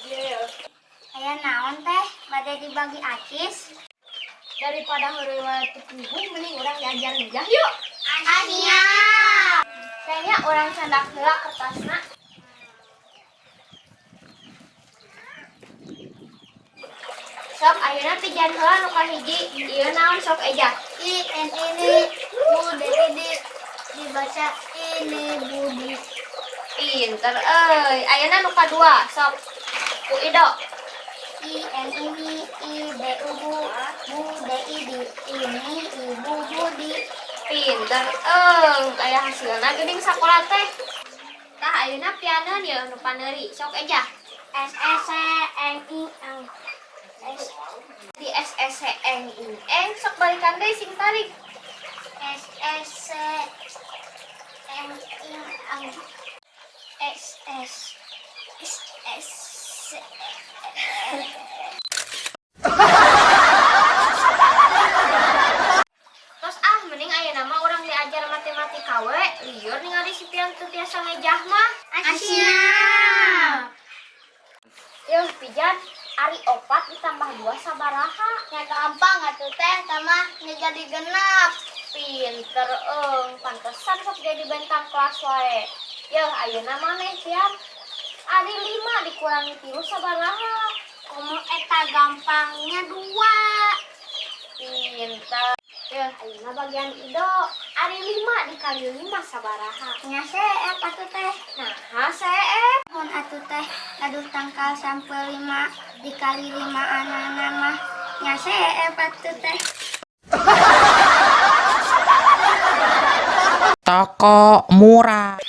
Iya. Aya naon teh bade dibagi acis? Daripada heureuy wae teu puguh, mending urang diajar ngejah yuk. Siap. Kayaknya urang candak heula kertasna. Sok ayeuna pijan heula nu kahiji. Ieu naon, sok eja? I N ini Bu D I D, dibaca ini Budi. Pinter euy. Ayeuna nu kadua, sok. Ku Ido. I N ini I B U Bu, Bu D I D, ini Ibu Budi. Pinter eung, aya hasilna geuning sakola teh. Tah, ayeuna pianeun yeuh nu paneuri. Sok eja. S S C N I N S. Di S S C N I N, sok balikan deui sing tarik. S S C N I N S S S S C. Tos ah, mending ayeuna mah urang diajar matematika we. Lieur ningali si Pian teu tiasa ngejah mah. Siap. Yeuh, Pijan, ari 4 ditambah 2 sabaraha? Ya gampang atuh teh, tambah jadi 6. Pinter eung, pantesan sok jadi bentang kelas wae. Yeuh, ayeuna maneh, Pian. Ari 5 dikurangi 3 sabaraha? Komo eta gampangnya 2. Pinter. Yeuh, ayeuna bagian Ido. Ari 5 dikali 5 sabaraha? Nya seep atuh teh. Nah, seep. Mun atuh teh gaduh tangkal sampai 5 dikali 5 anana mah nya seep atuh teh. Toko murah.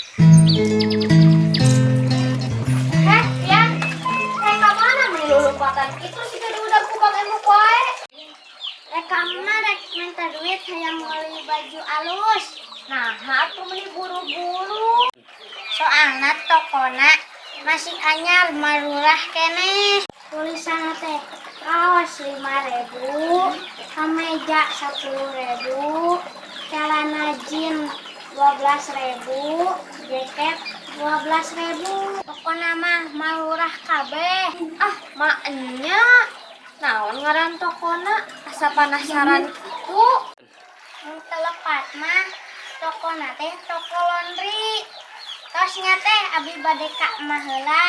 Heh, Pian. Rek ka mana meni lulumpatan kitu siga diudag ku Bang Emuk wae? Rek ka mana, rek minta duit hayang meuli baju alus. Nah, atuh meni buru-buru. Soalna tokona masih anyar marurah keneh. Tulisanna teh kaos 5.000, kemeja 10.000, celana jean 12.000, jaket 12.000. Pokona mah marurah kabeh. Ah, maenya. Naon ngaran tokona? Asa penasaran kitu. Mun telepat mah tokona teh toko laundry. Tosnya teh abi bade ka emah heula.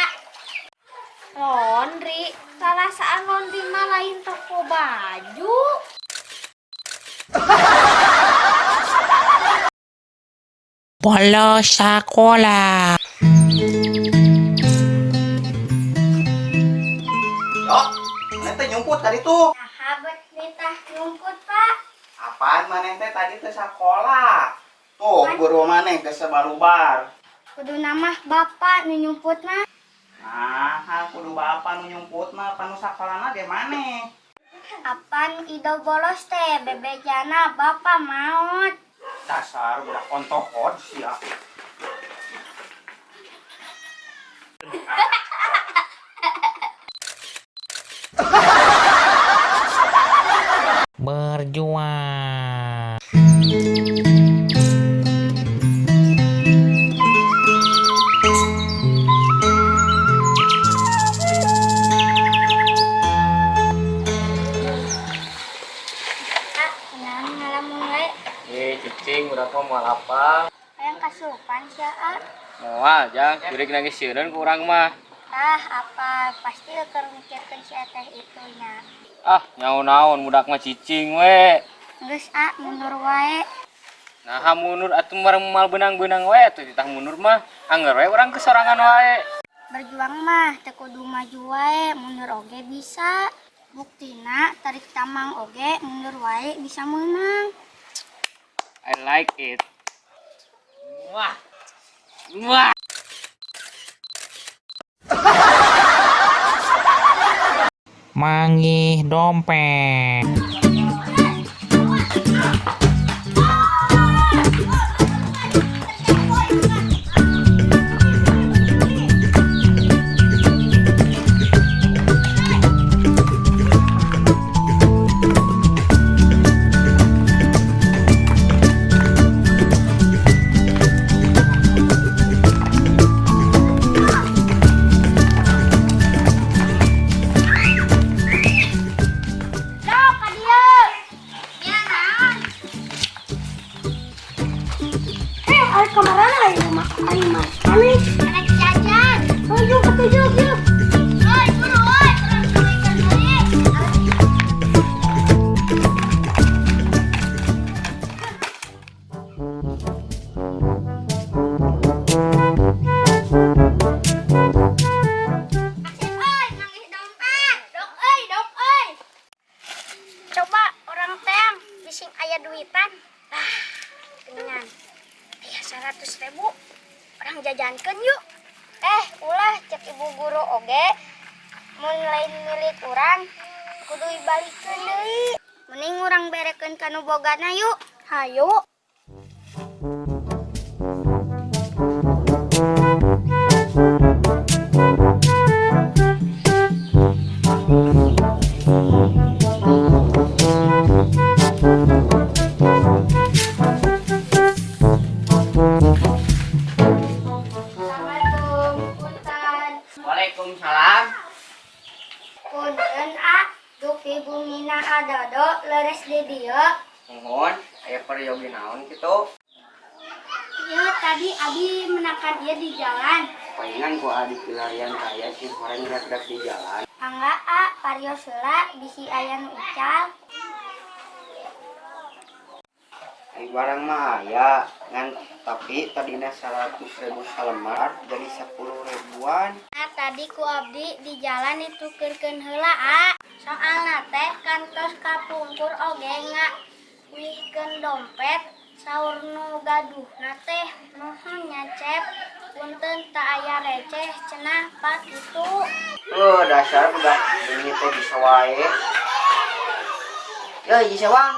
Laundry, sarasaan laundry mah lain toko baju. Bolos sekolah. Yo, maneh teh nyumput tadi tuh. Nah, bet nitah nyumput, Pak. Apaan maneh teh tadi teh sekolah? Tuh, guru maneh geus sabalubar. Kudu nama bapak nu nyumput mah. Nah, kudu bapak nu nyumput mah, panu sakolana ge maneh. Apan Ido bolos teh bebejana bapak maot. Dasar budak ontohod sia. Berjuang. Ah, kunaon ngalamun wae? Eh, cicing udah kok moal apa? Hayang kasupan sia, ah. Moal, jang, jurig nangis sieun ku urang mah. Tah, apa pasti keur mikirkeun si eteh itu nya. Ah, nyaon-naon budak mah cicing we. Geus ah, mundur wae. Nah, mundur atuh bareng moal beunang-beunang we atuh titah mundur mah. Angger we urang kesorangan wae. Berjuang mah teu kudu maju wae, mundur oge bisa. Buktina tarik tamang oge mundur wae bisa meunang. I like it. Wah. Wah. Mangih dompet. Maneh arek jajan. Ayo atuh yuk yuk. Oi, buru oi, terus duitkan deui. Asep euy, manggih dompet. Dok euy, dok euy. Coba urang teang bising aya duitan. Ah, geningan. Aya 100 ribu. Urang jajankeun yuk. Eh, ulah, cek ibu guru oge. Mun lain milik urang, kudu dibalikeun deui. Mending urang berekeun ka nu bogana yuk. Hayu. Assalamualaikum, punten. Waalaikumsalam. Punten a, dupi bumina adodo leres di dieu. Mohon, aya peryogi naon kitu? Ieu tadi abi menakan ieu di jalan. Palingan ku adi pilarian kaya sih orang gerak-gerak di jalan. Mangga a, parios heula bisi aya nu ical. Ai barang mah aya ngan tapi tadina 100 ribu salembar jadi 10 ribuan. Nah, tadi ku abdi di jalan ditukeurkeun heula a. Soalna teh kantos kapungkur oge ngawihkeun dompet, saur nu gaduhna teh, "Nuhun nya, Cep, punten teu aya receh cenah, Pak," kitu. Oh, dasar budak ini teh bisa wae. Ya, bisa wang.